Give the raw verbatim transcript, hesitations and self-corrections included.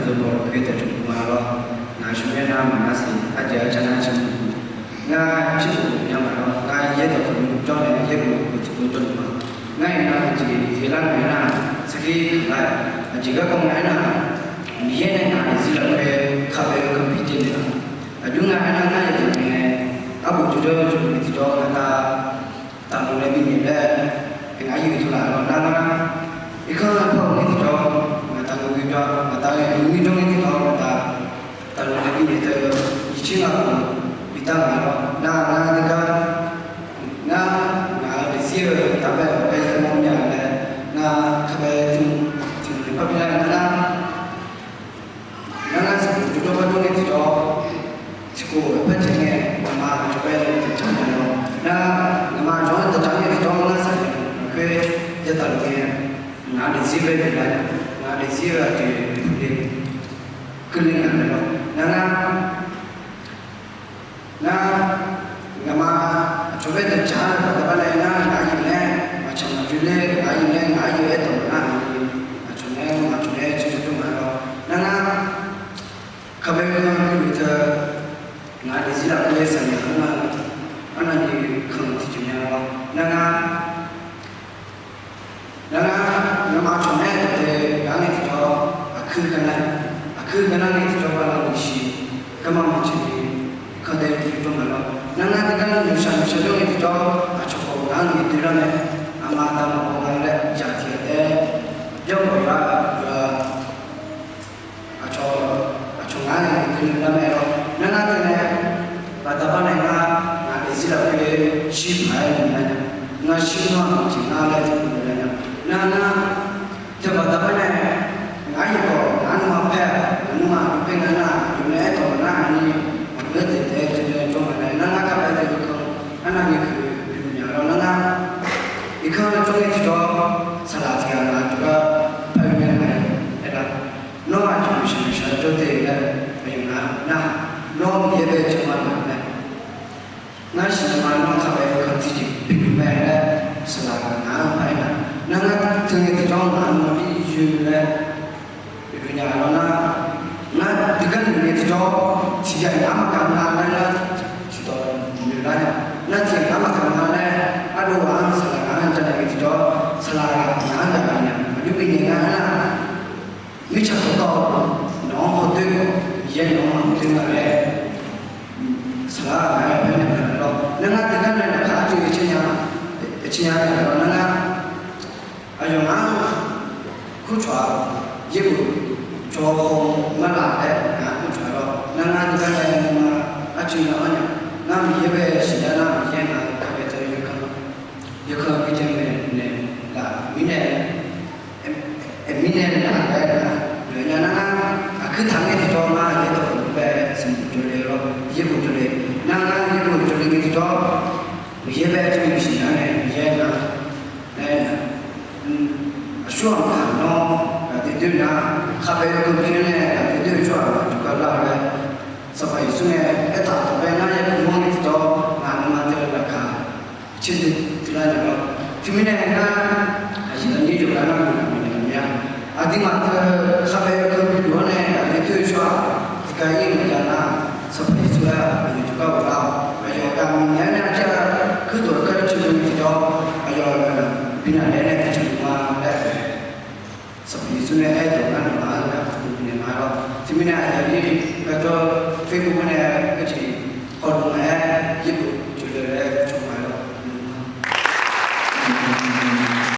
dawqtawvluf khoer dawqtsuif ma lawr. Ngaq shawr-aer nar maqnar siq, arjeq arcar nar cawq-eu. Ngar pirkhof nya ma lawr. Ngar yaerdawq taqnymr jawr nae yaerbof tiqpov jawrluf ma. Ngar iqnan aqjeq yaelar ngae nar, sarkir kaq lar-aq, aqjeq garkawv nga aernar, Miqyaer nae ngaq-anr zir lafkhoer kaqbae-eu kanr bi jaev naeq-a. Aqjox nga aernar, ngar yaeqtaq ngae, arbof jawrjawr jawrluf ngae tiqjawr ngaq da taqnoeq nae bi nyaef laer, ngaq-anr yuf taq laf lawr nar ngar, irkanr par-eu ngae tiqjawr, ngaq da ghoe ghoe jawr, ngaq da ghoe ghoe jawr ngae tiqjawr ngaq da taqnoeq nae bi nyaef teu-eu, yircir ngaq khof bi dar ngaq lawr nar ngar, ngar, ngar, ngaq-euq daefzir-eu taqbae-awq bae yaer mawr nya laer, ngar kaqbae tiq, tiq noeq par bi lar nar ngar, nar ngar sanqbof jawrjawr par jawr ngae tiqjawr, tiqkhof par jaeq ngae, ngaqma aqcawq bae daqjaq nya lawr nar, ngaqma aqcawq-anr daqjaq ngae tiqjawr ngar saqlaq lafkhoer yadaq luf ngae, ngaq-euq daefzir bae bif lar, ngaq-euq daefzir-eu aqjeq keuvle, keuvle ngaq mae lawr nar ngar, ngar, ngaqma aqcawq bae daqjaq-eu baqda bar nae ngar ngaq-anr yuf nae maqtsaq maqjoe ler, ngaq-anr yuf nae ngaq-anr yuf aerdawq maqnar-aq ni, aqcawq nae maqcawq nae jir jawr ma lawr nar ngar, kaqbae-eu kanr bi luf teu, ngaq-euq daefzir lafkhoer saqlaq-anr nar, arnavni kanq tiqjeq nya lawr nar ngar, nar ngar, ngaqma aqcawq nae dawq dae gar ngae tiqjawr, aqkuir gar nar, aqkuir gar nar ngae tiqjawr bala maqshiq, garma maqjeq ni, kanr dae jawr ma lawr nar ngar, tiqgar noeqshaq noeqshaq jawr ngae tiqjawr, aqcawq khawf ngaq-anr noeq doe lar mae, aqma aqda maqbaw nga laer jaq tiq ghaq taef-aer, jawr khawf yawqha yawqha aqcawq, aqcawq ngar-anr noeq doe lar mae lawr nar ngar teunae, baqda bar nae ngar, ngaq-euq daefzir lafkhoer shir paq-aer noeq lar nya, ngar shir nar-aq maqjeq nar laer tiqpov noeq lar nya nar ngar, teubaqda bar nae, ngaq-anr yawqghaq ngaq-anr nuima paer-aq, ngaq nuima aqjox paer nga nar-aq, yawqnae aerdawq maqnar-aq ni, maqngeur daef taef-aer jawr nae jawr ma nae nar ngar kaqbae tae yawkanr, arnavni huiq huiq nya lawr nar ngar, irkanr jawr ngae tiqjawr, saqlaq tiq ghaq ngaq jawrgar par yur nae aer lar, nawr aqjeq noeqshaq noeqshaq jawr te laer, aqyawf ngaq nar, nawr Miqyaer bae jawr ma laf mae. Ngar siqnya ma nawr kaqbae-eu kanr tiqjeq pyeuf mae laer, saqlaq ngaq-anr par aer nar, nar ngar teu ngae tiqjawr ngaq-anr nawr bi yoe laer, yawqdui nya lawr nar, ngar tiqgar noeq ngae tiqjawr, tiqjeq ngaq-anr maqgaq nga laer nar, tiqdawq noeq lar nya, nar tiqjeq ngaq-anr maqgaq nga laer, ardov ghaq-anr saqlaq ngaq-anr janaeq ngae tiqjawr, saqlaq ngaq-anr gaq nya, aqjox bifnaeq nga aer nar, mirtsaq dawqtawv nawq-anr hawdoer-awq, Miqyaer nawq-anr hawdoer nga laer, saqlaq ngaq-aer baenaeq lawr nar ngar, teugar nae laqkhaq arjeuv caer nya, caer nya lawr nar ngar, aqyawf ngaq-anr kurcawq-aq, yaerbof cawqhaw ngar laf laer ngaq-anr kurcawq-a lawr nar ngar, teugar nae nuima arjeuv nya-anr nya, ngar Miqyaer bae siqnya nar Miqyaer ngaq-euq kaqbae tae yawkanr, yawkanr bi jaev nae naeq laf mirnae, mirnae laf laer nar, noeq nya nar ngar, aqkuir taq ngae tiqjawr ngar yaerdawq bae sanqbof jawrle lawr, yaerbof jawrle nar ngar yaerbof jawrle ngae tiqjawr, Miqyaer bae jir maqsiq nar nae Miqyaer nar, nae nar, aqsur ghaq maqkaq nawr gaqdui doer nar, kaqbae-eu gaqdui nae gaqdui doer-eu tsawrhaq maqjawr gar lar-eu laer, Sanqpaq Yeqsur nae aertaq taq bae ngar yaerbof mawr ngae tiqjawr ngaq nuima teu laqkhaq caer dui teular nya lawr. Teumirnae ngar, aqyuif aqnyir yawqghaq nar guiqlanq bifnaeq maqmya. Aqduimaf teu kaqbae-eu gui luf-anr nae gaqdui doer-eu tsawrhaq tiqkawv-ir maqjav nar, Sanqpaq Yeqsur-aer aqyawf jawrgar ghoflar-awq. Aqyawf gaqmiq naeq-aer nae aqjeq-a, kuirdof-eu kar-ir ceuq-eu tiqjawr, aqyawf-euq binaeq naeq-aer nae tiqjeq ma laer, Sanqpaq Yeqsur nae aerdawq ngar nawmaf-anr gaq-eu bifnaeq ma lawr. Teumirnae aqyuif aqnyir gaq-awr Facebook-anr nae gaq-eu jeq